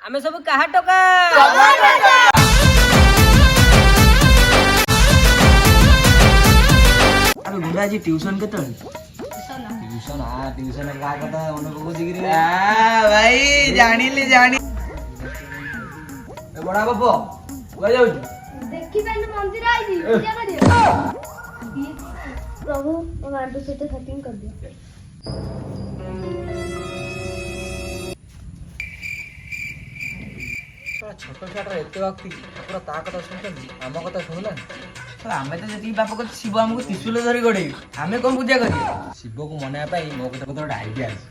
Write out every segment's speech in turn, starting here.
ଆମେ ସବୁ କାହା ଟୋକା? ଆରେ ଗୁଣ୍ଡା, ଆଜି ଟ୍ୟୁସନ କେତେବେଳେ? ଟ୍ୟୁସନ, ଟ୍ୟୁସନ କାହା କଥା ମନେ ପକଉଛି କିରେ? ଭାଇ, ଜାଣିଲି ଜାଣି। ଏ ବଡ ବାପ, କୁଆଡେ ଯାଉଛୁ? ଦେଖିପାରିଲୁ, ମନ୍ଦିର ଆଇଛି ପୂଜା କରିବ। ପ୍ରଭୁ, ମୋ ଗାଣ୍ଡୁ ସହିତ ସେଟିଂ କରିଦିଅ। ଶଳା ଛୋଟ ଛୁଆଟାର ଏତେ ଭକ୍ତି, ଠାକୁର ତା କଥା ଶୁଣୁଛନ୍ତି, ଆମ କଥା ଶୁଣୁନାହାନ୍ତି। ଶଳା, ଆମେ ତ ଯେତିକି ପାପ କରୁଛୁ, ଶିବ ଆମକୁ ତ୍ରିଶୂଳ ଧରି ଗୋଡେଇବେ। ଆମେ କଣ ପୂଜା କରିବା? ଶିବକୁ ମନେଇବା ପାଇଁ ମୋ କଥା ଗୋଟେ ଆଇଡିଆ ଅଛି।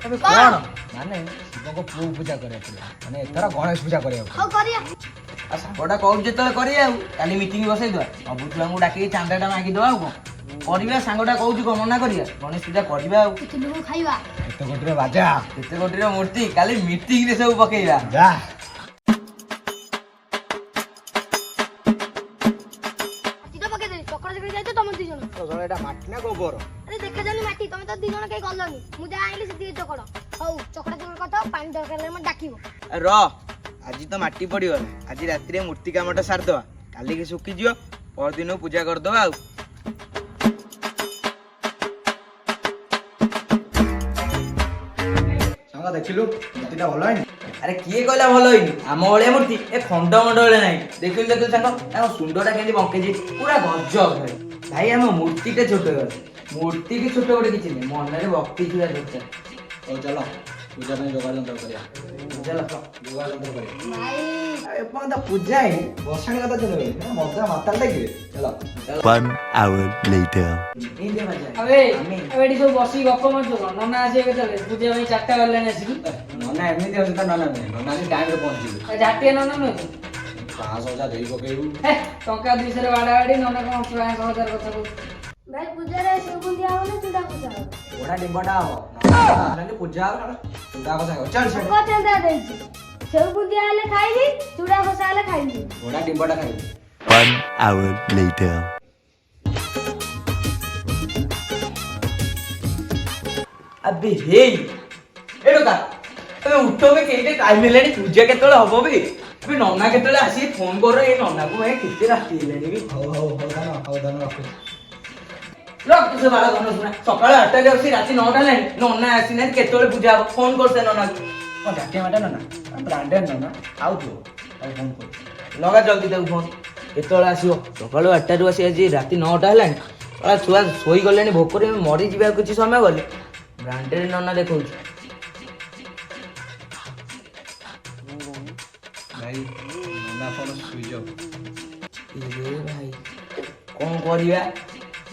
ଏବେ କଣ? ମାନେ ଶିବଙ୍କ ପୁଅକୁ ପୂଜା କରିବାକୁ ପଡିବ, ମାନେ ଏଥର ଗଣେଶ ପୂଜା କରିବାକୁ ହଉ, କରିବା। ଆଉ ସାଙ୍ଗଟା କହୁଛି ଯେତେବେଳେ କରିବା, ଆଉ କାଲି ମିଟିଂ ବସେଇଦବା, ସବୁ ଛୁଆଙ୍କୁ ଡାକିକି ଚାନ୍ଦାଟା ମାଗିଦବା। ଆଉ କଣ କରିବା? ସାଙ୍ଗଟା କହୁଛି, କଣ ମନା କରିବା? ଗଣେଶ ପୂଜା କରିବା ଆଉ। କେତେ ଲୋକ ଖାଇବା? ପଡିବ। କେତେ କୋଟିର ବାଜା? କେତେ କୋଟିର ମୂର୍ତ୍ତି, କାଲି ମିଟିଂ ରେ ସବୁ ପକେଇବା। ଯା। ମାଟି ତ ପକେଇଦେଲି, ଚକଡ଼ା ଚକଡ଼ି ଯାଇଛ ତମ ଦି ଜଣ। ଏଇଟା ମାଟି ନା ଗୋବର? ଆରେ, ଦେଖାଯାଉନି ମାଟି? ତମେ ତ ଦି ଜଣ କେହି ଗଲନି, ମୁଁ ଯାହା ଆଣିଲି ସେତିକି ଚକଡ଼। ହଉ, ଚକଡ଼ା ଚକଡ଼ି କରିଥାଅ, ପାଣି ଦରକାର ହେଲେ ମତେ ଡାକିବ। ର, ଆଜି ତ ମାଟି ପଡିଗଲା, ଆଜି ରାତିରେ ମୂର୍ତ୍ତି କାମଟା ସାରିଦବା, କାଲିକି ଶୁଖିଯିବ, ପରଦିନ ପୂଜା କରିଦବା ଆଉ। ସାଙ୍ଗ, ଦେଖିଲୁ ମୂର୍ତ୍ତିଟା ଭଲ ହେଇନି? ଆରେ, କିଏ କହିଲା ଭଲ ହେଇନି? ଆମ ଭଳିଆ ମୂର୍ତ୍ତି ଏ ଖଣ୍ଡ ମଣ୍ଡଳରେ ନାହିଁ। ଦେଖିଲୁ ଦେଖିଲୁ ସାଙ୍ଗ, ତାଙ୍କ ସୁଣ୍ଡଟା କେମିତି ବଙ୍କେଇଛି, ପୁରା ଗଜବ। ଭାଇ ଭାଇ, ଆମ ମୂର୍ତ୍ତିଟା ଛୋଟ ହେଇଗଲା। ମୂର୍ତ୍ତି କି ଛୋଟ ଗୋଟେ କିଛି ନାହିଁ, ମନରେ ଭକ୍ତି ଥିବା ଦରକାର। ହଉ ଚାଲ, ପୂଜା ପାଇଁ ଯୋଗାଡ଼ ଯନ୍ତ୍ର କରିବା। ଚାଲ। ଯୋଗାଡ଼ ଯନ୍ତ୍ର କରିବା। ଭାଇ। ଏପର୍ଯ୍ୟନ୍ତ ପୂଜା ହେଇନି, ବସାଣି କଥା ଚଲେଇବେନି, ମଜା ମାତାଲ ଲାଗିବେ। ଚାଲ। One hour later. ଏମିତି ମଜା। ଆବେ ଆବେ, ଏଠି ସବୁ ବସିକି ଗପ ମାରୁଛୁ କଣ? ନନା ଆସିବେ କେତେବେଳେ ପୂଜା ପାଇଁ? 4ଟା ବାଜିଲାଣି ଆସିକି। ନନା ଏମିତି ଅଛି ତ, ନନା ନୁହେଁ, ନନା ଆଜି ଟାଇମରେ ପହଞ୍ଚିବେ। ଏ ଝାଟିଆ ନନା ନୁହେଁ ତ? 500,000 ଦେଇ ପକେଇବୁ। ହେ, ଟଙ୍କା 200ରେ ବାଡା ବାଡି, ନନା କଣ 500,000 କଥା କହୁଛି। ଭାଇ, ପୂଜାରେ ସେଉ ବୁନ୍ଦିଆ ହବ ନା ଚୁଡ଼ା ଖସା ହବ? ଘୋଡ଼ା ଡିମ୍ବଟା ହବ। ନନା, ପୂଜା ହବ, ଚୁଡ଼ା କଥା ହବ। ଚାଲ ସେଠି। ଭୋଗ ଚାନ୍ଦା ଦେଇଛି, ସେଉ ବୁନ୍ଦିଆ ହେଲେ ଖାଇବି, ଚୁଡ଼ା ଖସା ହେଲେ ଖାଇବି। ଘୋଡ଼ା ଡିମ୍ବଟା ଖାଇବୁ। One hour later. ଆବେ ହେଇ, ଏ ଟୋକା, ଏବେ ଉଠ ବେ, କେଇଟା ଟାଇମ୍ ହେଲାଣି? ପୂଜା କେତେବେଳେ ହବ ବେ? ଏବେ ନନା କେତେବେଳେ ଆସିକି ଫୋନ କର ଏ ନନାକୁ। ଭାଇ, କେତେ ରାତି ହେଲାଣି ବେ। ହଉ ହଉ ହଉ ଧନ, ହଉ ଧନ, ରଖୁଛି। ରଖ ତୁ ସେ ବାଳ ଧନ। ଶୁଣା, ସକାଳ 8ଟାରେ ଅଛି, ରାତି 9ଟା ହେଲାଣି, ନନା ଆସିନାହାନ୍ତି, କେତେବେଳେ ପୂଜା ହବ? ଫୋନ କର ସେ ନନାକୁ। କଣ ଜାଟିଆ ମାଟା ନନା, ବ୍ରାଣ୍ଡେଡ ନନା। ଆଉ ତୁ ତାକୁ ଫୋନ କରୁ। ଲଗା ଜଲ୍ଦି ତାକୁ ଫୋନ, କେତେବେଳେ ଆସିବ? ସକାଳୁ 8ଟାରୁ ଆସି ଆଜି ରାତି 9ଟା ହେଲାଣି। ଶଳା ଛୁଆ ଶୋଇଗଲେଣି ଭୋକରେ ମରିଯିବାକୁ କିଛି ସମୟ ଗଲେ। ବ୍ରାଣ୍ଡେଡ ନନା ଦେଖଉଛି। ଭାଇ, ନନା ଫୋନ ସୁଇଚ୍ ଅଫ୍। ଏ ଭାଇ, କଣ କରିବା?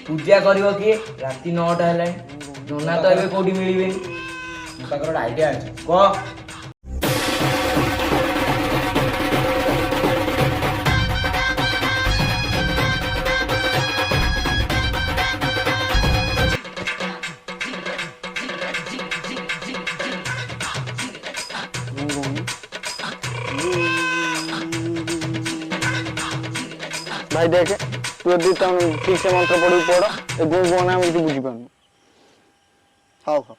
ପୂଜା କରିବ କିଏ? ରାତି 9ଟା ହେଲାଣି, ନନା ତ ଏବେ କୋଉଠି ମିଳିବେନି। ମୋ ପାଖରେ ଗୋଟେ ଆଇଡିଆ ଅଛି। କହ। ଭାଇ, ଦେଖେ, ତୁ ଯଦି ତମେ ଠିକ ସେ ମନ୍ତ୍ର ପଢିକି ପଢ, ଏ ଗୁଁ ଗୁଁ ନା, ଆମେ କିଛି ବୁଝିପାରୁନୁ। ହଉ ହଉ।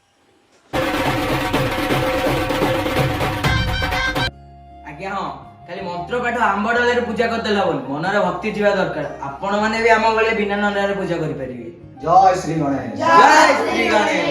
ଆଜ୍ଞା ହଁ, ଖାଲି ମନ୍ତ୍ର ପାଠ ଆମ୍ବ ଡାଳରେ ପୂଜା କରିଦେଲେ ହବନି, ମନରେ ଭକ୍ତି ଥିବା ଦରକାର। ଆପଣ ମାନେ ବି ଆମ ଭଳିଆ ବିନା ନନାରେ ପୂଜା କରିପାରିବେ। ଜୟ ଶ୍ରୀ ଗଣେଶ। ଜୟ ଶ୍ରୀ ଗଣେଶ।